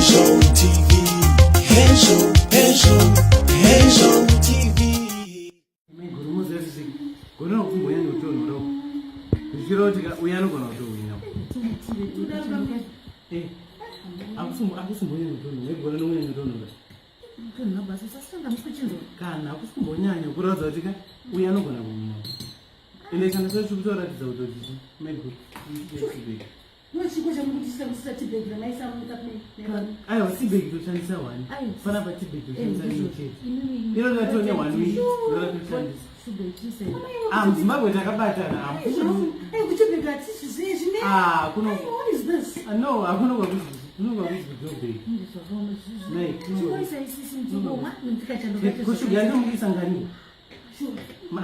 Hezvo TV, Hezvo, Hezvo, Hezvo TV. Maiguru muziva kuti gona kumbonyanya kutonhora uku. Zvichireva kuti uya anogona kutohwina. Eh, akusimbonyanya kutonhora, igona nonyanya kutonhora. Kana akusimbonyanya kuratidza kuti ka uya anogona kuhwina. Ende changa chacho chikutoratidza kuti maiguru. Aiwa tibag toshandisa one. Panapa tibag toshandisa rimwe chete. Iro ratone one week iro ratoshandisa. Ah, muZimbabwe takabatana. Ah, kuno. Ah, no, hakuna kwakuzi kuno kwakuzi kuJoburg. Nei, kushuga ndomuisa ngani?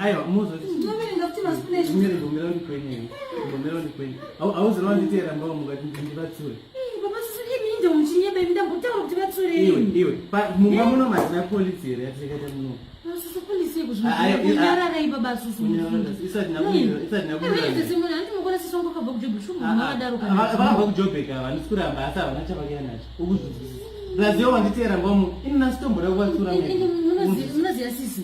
Aiwa, muzoti. Ndinoverenga kuti masipune. Mire gomera ndikwenye. Gomera ndikwenye. Hauzira wanditeera mbao mukati ndivatsure. Baba susu imi ndio muchinyeba imi ndambotaura kuti vatsure. Iwe iwe. Mumba muno mazina police here yatikaita muno. Susu police yekuzvinyarara baba susu. Isati nakuira, isati nakuira. Iwe sisi munhu anti mukona sisi wangu akabva kuJoburg shumbu munhu akadaro kana. Vakabva kuJoburg ava, handisi kuramba asi havana chavakauya nacho. Ukuzvinzwisisa. Brazil wanditeera ngomu ini nasitomboda kuvatsura munoziva sisi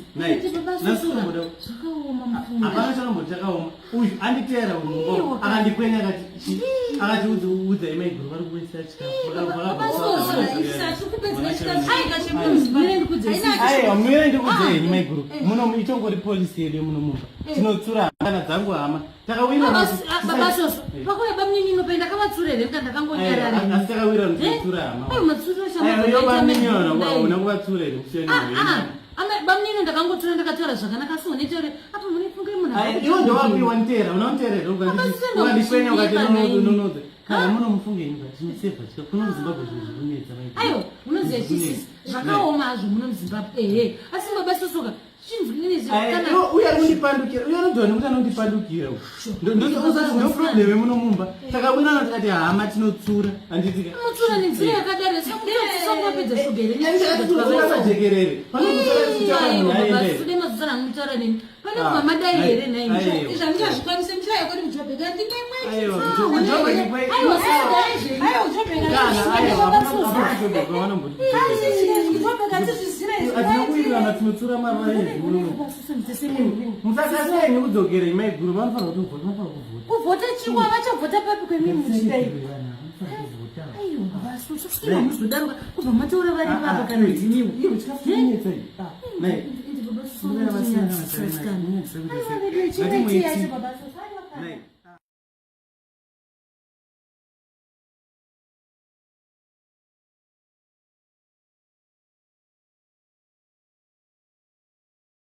zvakaoma mufunge hapana chanomboti chakaoma uyu anditeera uyu akandikwenya akati akati udza imaiguru vari kuwesa chikafuaiwa mire ndikuudze henyu maiguru muno itongori polisi yedu muno mumba tinotsura kana dzangu hama Takawira baba soso. Pakuya bamunini inopa ndakavatsura here kana ndakangonyarara. Asi takawira mutsura hama. Ayo matsura shama. Ayo bamunini hauna kuvatsura here kusiyana ah, ah. Ama bamunini ndakangotsura ndakataura zvakanaka asi unetaure apa munefunga munhu. Ayo iwe ndowapiwa ntera unontera here ukandikwenya ukati nonononoze. Kana muno mufunge imba tinoseva chika kuno muZimbabwe zvinhu zviri kunetsa mai. Ayo unoziva chisisi zvakaoma hazvo muno muZimbabwe ehe asi baba sosoka uye anondipandukira uye anodhona nekuti anondipandukira ndo problem yemuno mumba takawirana tikati hama tinotsura handitikamutsura nenzira yakadaro sakuapedza shuga here pajekerere pane kubva madai here nhaizvandingazvikwanise mishaya kwete mujobheka ndimemwetinokuwirirana tinotsura mavaemusakasai nekudzokera imaiguru vanofanira kuti kuvhota vanofanira kuvhota kuvhota chikwa vachavhota papi kwemimuchidai aiwa vasusu muzodaruka kubva mataura vari papa kana dzimiwo Nei.